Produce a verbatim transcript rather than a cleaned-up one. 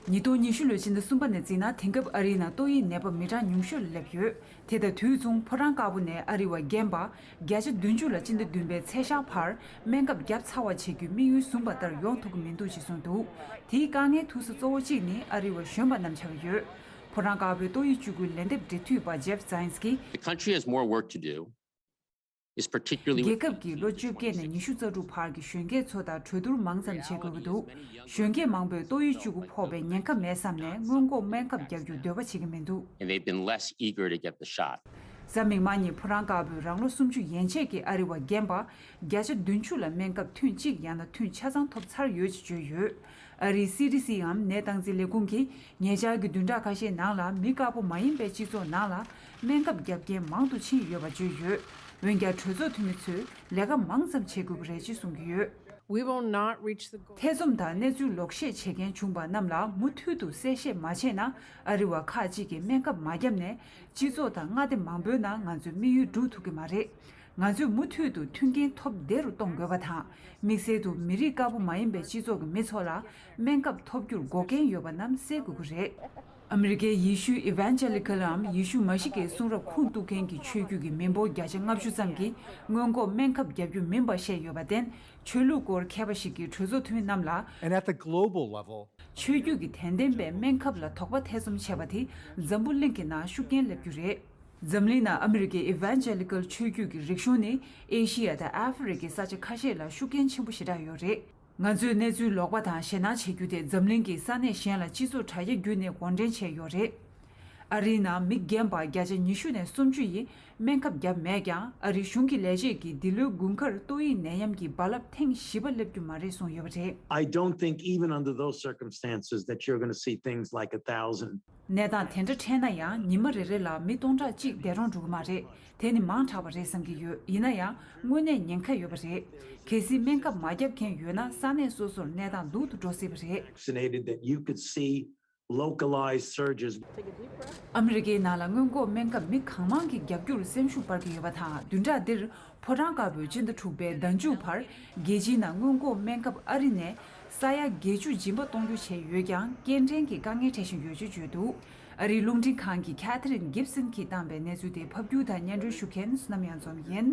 ཉིས་སྟོང་ཉི་ཤུ་ལོའི་སྤྱི་ཟླ་གསུམ་པ་ནས་བརྩིས་ན། དེང་སྐབས་ཨ་རིའི་ནང་ཏོག་དབྱིབས་ནད་པ་མི་གྲངས་ཉུང་ཤོས་ལ་སླེབས་ཡོད། དེ་དང་དུས་མཚུངས་ཕོ་བྲང་དཀར་པོ་ནས་ཨ་རི་བ་རྒན་པ་བརྒྱ་ཆ་བདུན་ཅུ་ལ་སྤྱི་ཟླ་བདུན་པའི་ཚེས་ཤར་བར་སྨན་ཁབ་བརྒྱབ་ཚར་བ་བྱེད་རྒྱུའི་དམིགས་ཡུལ་བཟུང་བ་ལྟར་ཡོང་ཐུབ་ཀྱི་མི་འདུག་ཅེས་གསུངས་འདུག། དེའི་དཀའ་ངལ་ཐུག་ས་གཙོ་བོ་གཅིག་ནི་ཨ་རི་བ་གཞོན་པ་རྣམས་ཆགས་ཀྱི་ཡོད། ཕོ་བྲང་དཀར་པོའི་ཏོག་དབྱིབས་བཅུ་དགུའི་ལན་འདེབས་འབྲེལ་མཐུད་པ་Jeff Zients གིས། The country has more work to do. Is particularly རྒྱལ་ཁབ་ཀྱིས་ལོ་བཅོ་བརྒྱད་ནས་ཉི་ཤུ་རྩ་དྲུག་བར་གྱི་གཞོན་སྐྱེས་ཚོ་དང་གྲོས་བསྡུར་མང་ཙམ་བྱེད་དགོས་ཀྱི་འདུག། གཞོན་སྐྱེས་མང་པོས་ཏོག་དབྱིབས་བཅུ་དགུ་ཕོག་པའི་ཉེན་ཁ་མེད་བསམ་ནས་སྔོན་འགོག་སྨན་ཁབ་རྒྱག་རྒྱུར་འདོད་པ་བྱེད་ཀྱི་མི་འདུག། And they've been less eager to get the shot. གཟའ་མིག་དམར་ཉིན་ཕོ་བྲང་དཀར་པོས་རང་ལོ་སུམ་ཅུ་ཡན་ཆད་ཀྱི་ཨ་རི་བ་རྒན་པ་བརྒྱ་ཆ་བདུན་ཅུ་ལ་སྨན་ཁབ་ཐུན་གཅིག་ཡང་ན་ཐུན་ཆ་ཚང་ཐོབ་ཚར་ཡོད་ཅེས་བརྗོད་ཡོད། ཨ་རིའི་སི་ཌི་སི་འམ་ནད་སྟངས་འཛིན་ལས་ཁུངས་ཀྱིས་ཉེ་ཆར་གྱི་བདུན་ཕྲག་ཁ་ཤས་ནང་ལ་མི་དཀར་པོ་མ་ཡིན་པའི་སྤྱི་ཚོགས་ནང་ལ་སྨན་ཁབ་བརྒྱབ་མཁན་མང་དུ་ཕྱིན་ཡོད་པ་བརྗོད་ཡོད། འོན་ཀྱང་གྲོས་ཚོགས་འཐུས་མི་ཚོས་ལས་ཀ་མང་ཙམ་བྱེད་དགོས་ཀྱི་རེད་ཅེས་གསུང་གི་ཡོད། We will not reach the goal. ཐེ་ཚོམ་དང་གནས་ཚུལ་ལོག་བཤད་བྱེད་མཁན་བྱུང་པ་རྣམས་ལ་མུ་མཐུད་དུ་གསལ་བཤད་མ་བྱས་ན། ཨ་རི་བ་ཁག་ཅིག་གིས་སྨན་ཁབ་མ་བརྒྱབ་ནས་སྤྱི་ཚོགས་དང་མངའ་སྡེ་མང་པོའི་ནང་ང་ཚོའི་དམིགས་ཡུལ་འགྲུབ་ཐུབ་ཀྱི་མ་རེད། ང་ཚོས་མུ་མཐུད་དུ་མཐུན་རྐྱེན་ཐོབ་བདེ་རུ་གཏོང་དགོས་པ་དང་། དམིགས་བསལ་དུ་མི་རིགས་དཀར་པོ་མ་ཡིན་པའི་སྤྱི་ཚོགས་ཀྱི་མི་ཚོ་ལ་སྨན་ཁབ་ཐོབ་རྒྱུར་འགོག་རྐྱེན་ཡོད་པ་རྣམས་སེལ་དགོས་ཀྱི་རེད། ཨ་མི་རི་ཀའི་ཡེ་ཤུ་Evangelical འམ་ཡེ་ཤུ་མ་ཤི་ཀའི་གསུང་རབ་ཁུངས་གཏུག་མཁན་གྱི་ཆོས་བརྒྱུད་ཀྱི་མི་འབོར་བརྒྱ་ཆ་ལྔ་བཅུ་ཙམ་གྱིས་སྔོན་འགོག་སྨན་ཁབ་བརྒྱབ་རྒྱུ་མིན་པ་བཤད་ཡོད་པར་བརྟེན། ཆོས་ལུགས་སྐོར་མཁས་པ་ཞིག་གིས་གྲོས་ཚོགས་འཐུས་མི་རྣམས་ལ། And at the global level, ཆོས་བརྒྱུད་ཀྱི་དད་ལྡན་པས་སྨན་ཁབ་ལ་དོགས་པ་ཐེ་ཚོམ་བྱས་པ་དེ་འཛམ་བུ་གླིང་གི་ནང་ཤུགས་རྐྱེན་སླེབས་རྒྱུ་རེད། འཛམ་གླིང་ནང་ཨ་མི་རི་ཀའི་Evangelical ཆོས་བརྒྱུད་ཀྱི་རིག་གཞུང་ནི་ཨེ་ཤི་ཡ་དང་ཨ་ཧྥེ་རི་ཀའི་ས་ཆ་ཁ་ཤས་ལ་ཤུགས་རྐྱེན་ཆེན་པོ་ཞེ་དྲག་ཡོད་རེད། ང་ཚོས་གནས་ཚུལ་ལོག་པ་དང་ཞེད་སྣང་བྱེད་རྒྱུ་དེ་འཛམ་གླིང་གི་ས་གནས་གཞན་ལ་སྤྱི་ཚོགས་དྲ་རྒྱ་བརྒྱུད་ནས་འགོ་འདྲེན་བྱས་ཡོད་རེད། ཨ་རིའི་ནང་མི་རྒན་པ་བརྒྱ་ཆ་ཉི་ཤུ་ནས་སུམ་ཅུ་ཡིས་སྨན་ཁབ་བརྒྱབ་མེད་ཀྱང་། ཨ་རིའི་གཞུང་གི་ལས་བྱེད་ཀྱིས་འདི་ལོའི་དགུན་ཁར་ཏོག་དབྱིབས་ནད་ཡམས་ཀྱི་རྦ་རླབས་ཐེངས་བཞི་པ་སླེབས་རྒྱུ་མ་རེད་གསུངས་ཡོད་པ་རེད། I don't think even under those circumstances that you're going to see things like a thousand. གནས་སྟངས་དེ་འདྲ་འཕྲད་ན་ཡང་ཉི་མ་རེ་རེ་ལ་མི་སྟོང་ཕྲག་གཅིག་འདས་གྲོངས་འགྲོ་གི་མ་རེད། དེ་ནི་མང་དྲགས་པ་རེད་བསམ་གྱི་ཡོད། ཡིན་ན་ཡང་དངོས་གནས་ཉེན་ཁ་ཡོད་པ་རེད། གལ་སྲིད་སྨན་ཁབ་མ་བརྒྱབ་མཁན་ཡོད་ན་ས་གནས་སོ་སོར་གནས་སྟངས་སྡུག་ཏུ་འགྲོ་སྲིད་པ་རེད། Vaccinated, that you could see localized surges. ཨ་མི་རི་ཀའི་ནང་ལ་སྔོན་འགོག་སྨན་ཁབ་མི་གང་མང་གིས་བརྒྱབ་རྒྱུར་སེམས་ཤུགས་སྤར་གྱི་ཡོད་པ་དང་། བདུན་ཕྲག་འདིར་ཕོ་བྲང་དཀར་པོས་སྤྱི་ཟླ་དྲུག་པའི་ཟླ་མཇུག་བར་རྒྱལ་སྤྱིའི་ནང་སྔོན་འགོག་སྨན་ཁབ་ཨ་རི་ནས་ས་ཡ་བརྒྱད་ཅུ་སྦྱིན་པ་གཏོང་རྒྱུ་བྱས་ཡོད་ཀྱང་། སྐྱེལ་འདྲེན་གྱི་དཀའ་ངལ་འཕྲད་བཞིན་ཡོད་ཅེས་བརྗོད་འདུག། ཨ་རིའི་རླུང་འཕྲིན་ཁང་གི་Catherine Gibson གྱིས་བཏང་པའི་གནས་ཚུལ་དེ་ཕབ་སྒྱུར་དང་སྙན་སྒྲོན་ཞུ་མཁན་བསོད་ནམས་གཡང་འཛོམས་ཡིན།